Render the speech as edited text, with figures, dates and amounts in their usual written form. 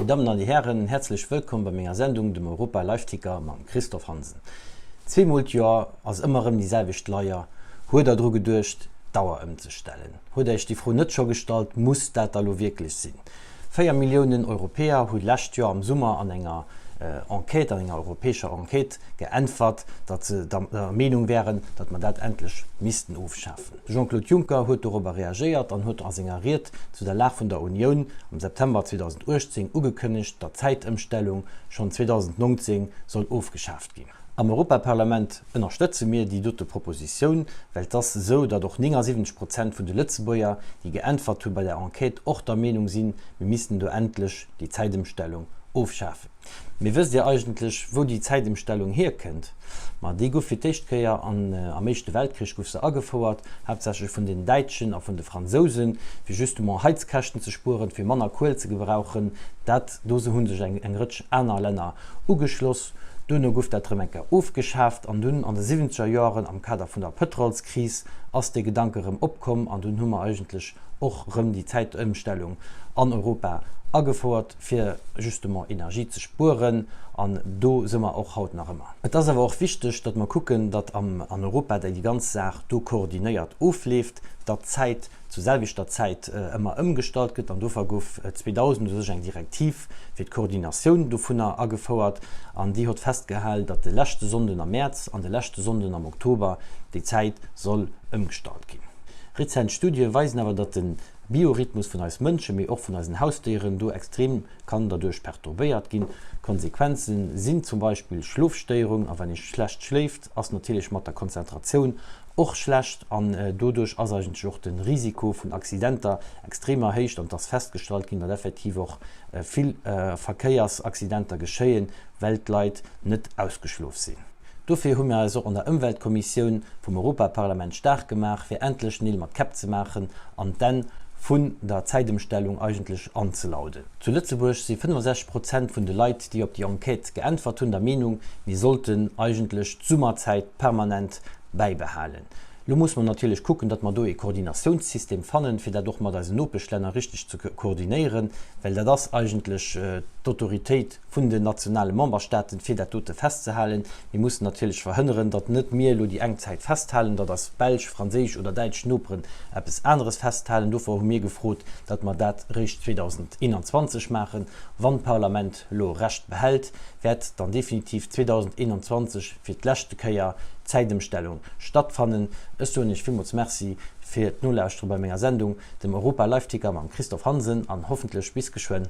Dir Dammen an Dir Hären, häerzlech wëllkomm bei menger Sendung, dem Europa Liveticker mam Christophe Hansen. Zweemol d'Joer ass ëmmer erëm déi selwecht Leier. Huet der dru geduecht, d'Auer ëmzestellen? Huet der Iech déi Fro net scho gestallt, Muss dat da lo wierklech sinn? 4 Milliounen Europäer hu lescht Joer am Summer an enger Enquête, an enger europäescher Enquête geäntwert, datt se der Meenung wären, datt mer dat endlech missten ofschafen. De Jean-Claude Juncker huet dorobber reagéiert an huet a senger Ried zu der Lag vun der Unioun am September 2018 ugekënnegt, datt d'Zäitëmstellung schonn 2019 soll ofgeschaaft ginn. Am Europaparlament ënnerstëtze mir déi dote Propositioun, well et ass esou, datt och 79 Prozent vun de Lëtzebuerger, déi geäntwert hu bei der Enquête, och der Meenung sinn, mir missten do endlech déi Zäitëmstellung ofschafen. Mee wësst Dir eigentlech, wou déi Zäitëmstellung hierkënnt? Ma déi gouf fir d'éischt Kéier an am Éischte Weltkrich gouf se agefouert, haaptsächlech vun den Däitschen a vun de Fransousen, fir justement Heizkäschten ze spueren, fir manner Kuel ze gebrauchen. Dat do hu sech eng Rëtsch aner Länner ugeschloss. Duerno gouf dat erëm eng Kéier ofgeschaaft an dunn an de siwwenzeger Joeren am Kader vun der Pëtrolskris ass dee Gedanke erëm opkomm an dunn hu mer eigentlech och erëm déi Zäitëmstellung an Europa agefouert, fir justement Energie ze spueren an do si mer och haut nach ëmmer. Et ass awer och wichteg, datt mer kucken, datt an Europa déi ganz Saach do koordinéiert ofleeft, datt d'Zäit zur selwechter Zäit ëmmer ëmgestallt gëtt an dofir gouf 2000 u sech eng Direktiv fir d'Koordinatioun dovunner agefouert an déi hott festgehal, datt de leschte Sonnden am Mäerz an de leschte Sonnden am Oktober déi Zäit soll ëmgestallt ginn. Rezent Studie weisen awer, datt de Biorhythmus vun eis Mënschen, mee och vun eisen Hausdéieren do extrem kann derduerch perturbéiert ginn. Konsequenze sinn zum Beispill Schlofstéierungen a wann ee schlecht schléift, ass natierlech mat der Konzentratioun och schlecht an doduerch ass eigentlech och de Risiko vun Accidenter extrem erhéicht an et ass festgestallt ginn, datt effektiv och vill Verkéiersaccidenter geschéien, well d'Leit net ausgeschlof sinn. Dofir hu mir eis och an der Ëmweltkommissioun vum Europaparlament staark gemaach, fir endlech Neel mat Käpp ze maachen an d'Enn vun der Zäitëmstellung eigentlech anzelauden. Zu Lëtzebuerg si 65 Prozent vun de Leit, déi op déi Enquête geäntwert hunn, der Meenung, mir sollten eigentlech d'Summerzäit permanent bäibehalen. Lo musse mer natierlech kucken, datt mer do ee Koordinatiounssystem fannen, fir dat och mat eisen Nopeschlänner richteg ze koordinéieren, well dat ass eigentlech d'Autoritéit vun den nationale Memberstaaten, fir dat dote festzehalen. Mir mussen natierlech verhënneren, datt net mir elo déi eng Zäit festhalen, datt eis belsch, franséisch oder däitsch Noperen eppes aneres festhalen. Dofir hu mir gefrot, datt mer dat eréischt 2021 maachen. Wann d'Parlament elo Recht behält, wäert dann definitiv 2021 fir d'leschte Kéier d'Zäitëmstellung stattfannen. Ech soen Iech villmools Merci fir d'Nolauschtere bei menger Sendung, dem Europa Live Ticker mam Christophe Hansen, an hoffentlech bis geschwënn.